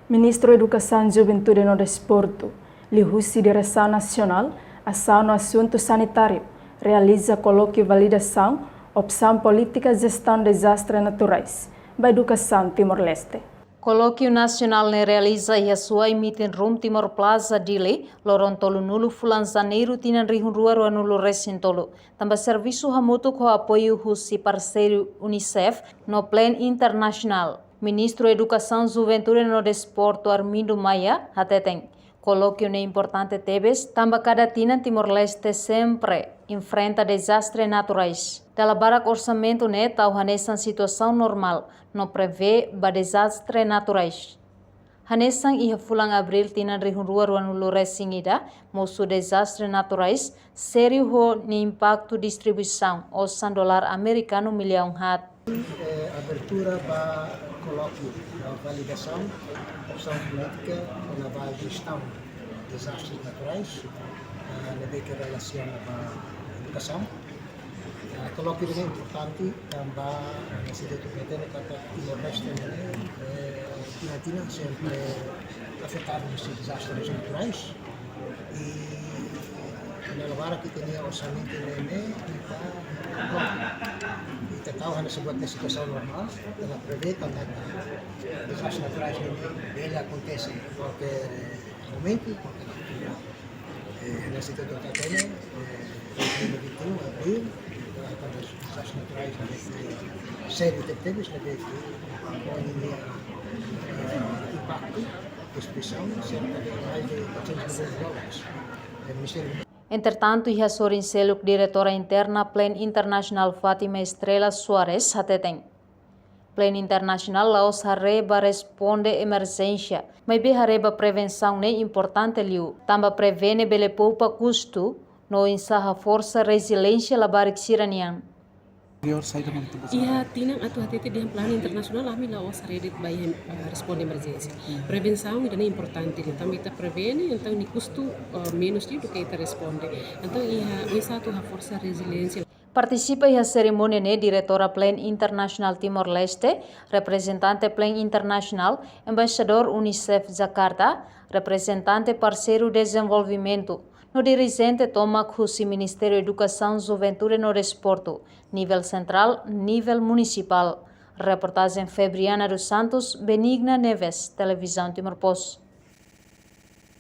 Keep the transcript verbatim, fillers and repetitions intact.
Ministru Edukasaun, Juventude no Desportu, liuhusi Diresaun Nasionál Asaun no Asuntu Sanitáriu, realiza kolókiu validasaun opsaun polítika jestaun dezastre naturais ba edukasaun Timor-Leste. Kolókiu nasionál ne'e realiza iha Suai Meeting Room Timor Plaza, Dili, loron tolunulu fulan Janeiru tinan rihun rua ruanulu resin tolu, tanba servisu hamutuk ho apoiu husi parseiru UNICEF no Plan Internasionál. Ministru Edukasaun, Juventude no Desportu, Armindo Maia, hateten, kolókiu ne'e importante tebes, tanba kada tinan Timor-Leste sempre enfrenta dezastre naturais. Dala barak orsamentu ne'e tau hanesan situasaun normál, no prevee ba dezastre naturais. Hanesan iha fulan Abríl tinan rihun rua ruanulu resin ida, mosu dezastre naturais sériu ho nia impaktu distribuisaun osan dolar amerikanu millaun haat. Eh, abertura ba kolókiu, ba validasaun opsaun polítika kona-ba jestaun dezastre naturais, eh, ne'ebé ke relasiona ba edukasaun. Eh, kolókiu ne'e importante tanba, eh, se detu pretende katak Timor-Leste ne'e, eh, tinan-tinan sempre afetadu husi dezastres naturais. I dala barak ita-nia orsamentu ne'e, ne'e ita, bom, ita tau hanesan buat ne'e situasaun normál, ita la prevee katak dezastres naturais ne'e bele akontese kualkér momentu, kualkér altura. Eh, hanesan ita hotu hatene, eh, dois mil e vinte e um, Abríl, eh, kuandu dezastres naturais ne'e sériu tebetebes, ne'ebé ke ho nia, eh, impaktu, destruisaun, serka de mais de oitocentos milhões de dólares. Eh, Ministériu Entretantu, iha sorin seluk, Diretora Interna Plan Internasionál, Fátima Estrela Soares, hateten, Plan Internasionál la'ós haree ba responde emerjénsia, maibé haree ba prevensaun ne'e importante liu, tanba prevene bele poupa kustu, no oinsá haforsa reziliénsia labarik sira-nian. Iha tinan atu hatete dehan planu internasionál, ami la'ós haree de'it ba iha, eh, responde emerjénsia. Prevensaun ida-ne'e importante liu, tanba ita prevene, entaun nia kustu, eh, menus liu duké ita responde. Entaun iha, oinsá atu haforsa reziliénsia. Partisipa iha serimónia ne'e Diretora Plan Internasionál Timor-Leste, reprezentante Plan Internasionál, Embaixadór UNICEF Jakarta, reprezentante parseiru dezenvolvimentu, no dirijente tomak husi Ministériu Edukasaun, Juventude no Desportu, nivel sentrál, nivel munisipál. Reportajen Febriana dos Santos, Benigna Neves, Televizaun Timor Post.